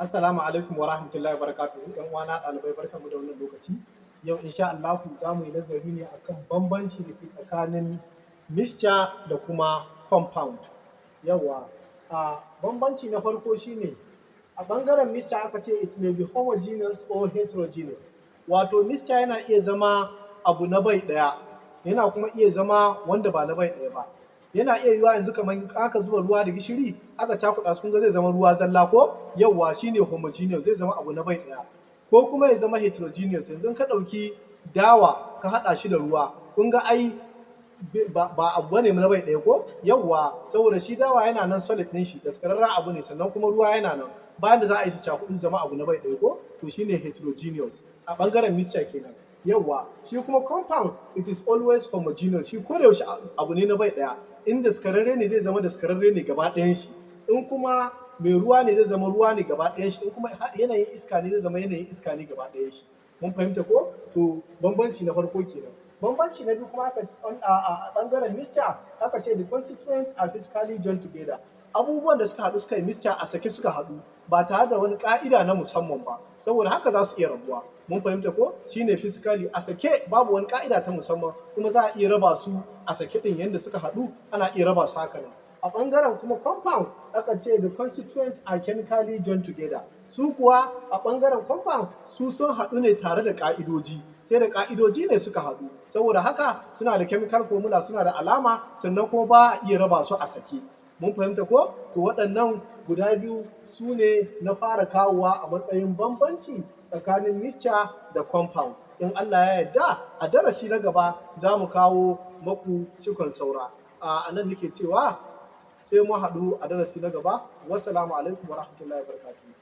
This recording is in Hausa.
Assalamu alaikum wa rahmatullahi wa barakatuhu. ‘Yan uwana ɗalibai, barkanmu da wannan lokaci. Yau insha Allahu za mu yi nazari ne akan bambanci da ke tsakanin mixture da kuma compound. Yawwa, a bambanci na farko shi ne a ɓangaren mixture aka ce it may be homogeneous or heterogeneous. Wato mixture yana iya zama abu na bai ɗaya, yana kuma iya zama wanda ba na bai ɗaya ba. Yana iya yiwuwa yanzu kamar in aka zuba ruwa da gishiri aka cakuɗa su, kun ga zai zama ruwa zalla ko? Yawwa, shi ne homogeneous, zai zama abu na bai ɗaya. Ko kuma ya zama heterogeneous, yanzu in ka ɗauki dawa ka haɗa shi da ruwa, kun ga ai ba abu bane na bai ɗaya ko? Yawwa, saboda shi dawa yana nan solid ɗin shi, daskararren abu ne, sannan kuma ruwa yana nan. Ba yanda za a yi su cakuɗu su zama abu na bai ɗaya ko? To shi ne heterogeneous a ɓangaren mixture kenan. Yawwa, shi kuma compound, it is always homogeneous, shi ko da yaushe abu ne na bai ɗaya. In daskararre ne, zai zama daskararre ne gaba ɗayan shi, in kuma mai ruwa ne, zai zama ruwa ne gaba ɗayan shi, in kuma yanayin iska ne, zai zama yanayin iska ne gaba ɗayan shi. Mun fahimta ko? To bambanci na farko kenan. Bambanci na biyu kuma aka a ɓangaren mixture aka ce the constituents are physically joined together. Abubuwan da suka haɗu suka yi mixture a sake suka haɗu ba tare da wani ƙa'ida na musamman ba, saboda haka za su iya rabuwa. Mun fahimta ko? Shi ne physically a sake, babu wani ƙa'ida ta musamman, kuma za a iya raba su a sake ɗin. Yanda suka haɗu ana iya raba su haka nan. A ɓangaren kuma compound aka ce the constituents are chemically joined together. Su kuwa a ɓangaren compound su sun haɗu ne tare da ƙa'idoji, sai da ƙa'idoji ne suka haɗu. Saboda haka suna da chemical formula, suna da alama, sannan kuma ba a iya raba su a sake. Mun fahimta ko? To waɗannan guda biyu su ne na fara kawowa a matsayin bambanci tsakanin mixture da compound. In Allah ya yarda, a darasi na gaba za mu kawo maku cikon saura. A nan nake cewa sai mu haɗu a darasi na gaba. Wassalamu alaikum wa rahmatullahi wa barakatuhu.